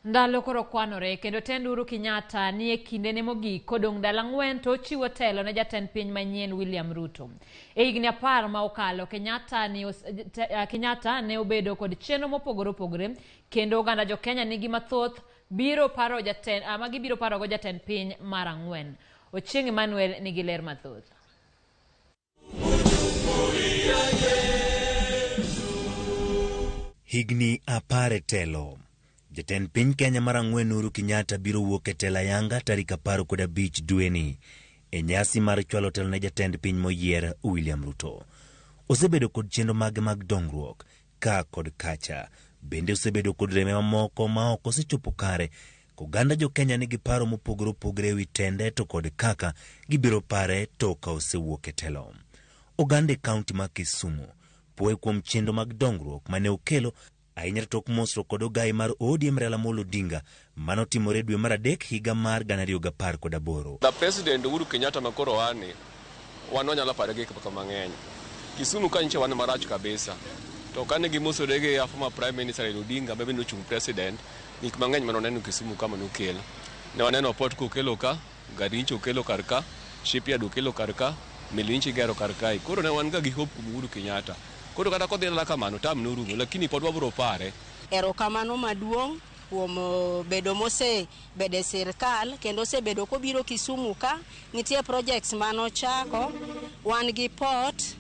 Ndalo koro kwanore kendo tend Uhuru Kenyatta ni e kindene mogik kodong' ndalo 4 to ochiwo telo ne jatend piny manyien William Ruto. E higni 10 ma okalo, Kenyatta ne obedo kod chenro mopogore opogore kendo oganda jo Kenya nigi mathoth biro paro jatend, ma gibiro parogo jatend piny mar 4. Ochieng' Emmanuel nigi ler mathoth. Higni 10 e telo. Jatend piny Kenya mar 4 Uhuru Kenyatta biro wuok e telo ayanga tarik 15 dweni e nyasi mar chwalo telo ne jatend piny moyier William Ruto. Osebedo kod chenro mage mag dongruok ka kod kacha. Bende osebedo kod reme mamoko ma ok osechopo kare. Oganda jo Kenya nigi paro mopogore opogore ewi tende to kod kaka gibiro pare to ka osewuok e telo. Oganda e kaunti ma Kisumu puoye kuom chenro mag dongruok mane okelo ahinya tok mosruok kod ogai mar ODM Raila Amolo Odinga manotimore dwe mar 3 higa mar 2018. The President Uhuru Kenyatta makoro ani wan wanyalo pare gik moko mang'eny. Kisumu ka nyicha wan marach kabisa. To kane gimosore gi former Prime Minister Raila Odinga ma bende ochung' president, gik mang'eny mane waneno Kisumu ka mane okelo. Ne waneno port kokelo ka, gari nyicha okelo kar ka, shipyard okelo kar ka, meli nyicha igero kar kae. Koro ne wan ga gi hope kuom Uhuru Kenyatta. Koro kata kodhi dala kamano, tam norumo, lakini pod wabiro pare. Erokamano maduong' kuom bedo mosebedo e sirkal kendo osebedo kobiro Kisumu ka. Nitie projects manochako, wan gi port,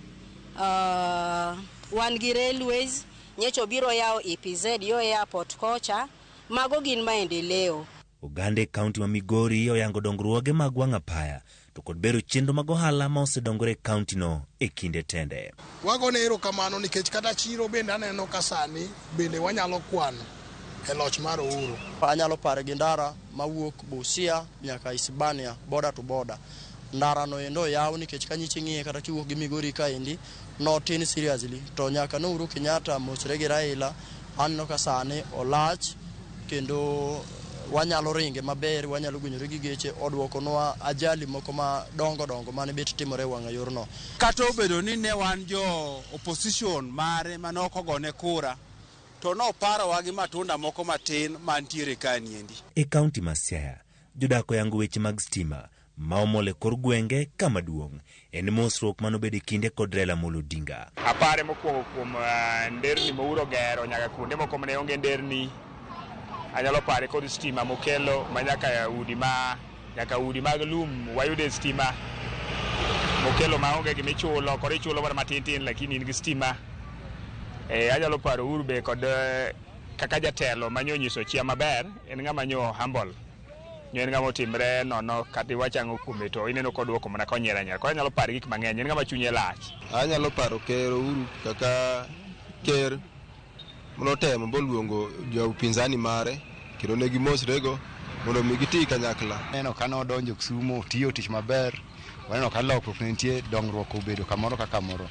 wan gi railways, nyocha obiro yawo EPZ yo airport kocha. Mago gin maendeleo. Oganda e kaunti ma Migori oyango dongruoge mag wang' apaya to kod bero chenro mag ohala ma osedongore e kaunti no e kinde tende. Wagone erokamano nikech kata chiro bende aneno ka sani bende wanyalo kwano e loch mar Uhuru. Anyalo pare gi ndara mawuok Busia nyaka Hispania, border to border. Ndara no endo oyaw nikech ka nyichi ng'iye kata kiwuok gi Migori kaendi notin seriously, to nyaka ne Uhuru Kenyatta mosre gi Raila aneno ka sani olach kendo wanyalo ringe maber, wanyalo gwenyore gi geche, oduokonwa ajali moko ma dongo dongo mane bet timore e wang'a yorno. Kata obedo ni ne wan jo opposition mare mane ok ogone kura, to noparowa gi matunda moko matin mantiere ka niendi. E kaunti ma Siaya, jodak oyango weche mag stima ma omol e kor gwenge kama duong' en mosruok manobedo e kinde kod Raila Amolo Odinga. Apare mokwongo kuom nderni ma Uhuru ogero nyaka kuonde moko mane onge nderni. Anyalo pare kod stima mokelo ma nyaka udi mag lum wayude stima mokelo maonge gimichulo, koro ichulo mana matin tin lakini in gi stima. Anyalo paro Uhuru be kod kaka jatelo manyo nyiso chia maber, en ng'ama nyo humble. Nyo en ng'ama otimre nono kata iwach ang'o kuome to ineno koduoko mana konyiero anyiera. Koro anyalo paro gik mang'eny, en ng'ama chunye lach. Anyalo paro Ker Uhuru kaka ker notemo boluongo jo upinzani mare kendo ne gimosrego mondo mi giti kanyakla. Waneno ka nodonjo Kisumu, otiyo tich maber, waneno ka lokruok ne nitie, dongruok obedo kamoro ka kamoro.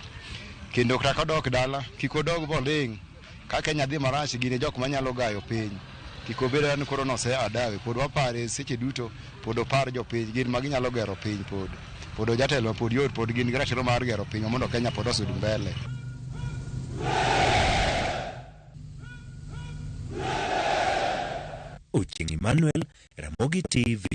Kendo kata kodok dala, kik odog boling'. Ka Kenya dhi marach, gin e jok manyalo gayo piny. Kik obed ni koro nose adawe, pod wapare seche duto, pod opar jopiny, gin ma ginyalo gero piny pod. Pod jatelo pod yot, pod gin gi ratiro mar gero piny mondo Kenya pod osud mbele. Ochieng' Emmanuel, Ramogi TV.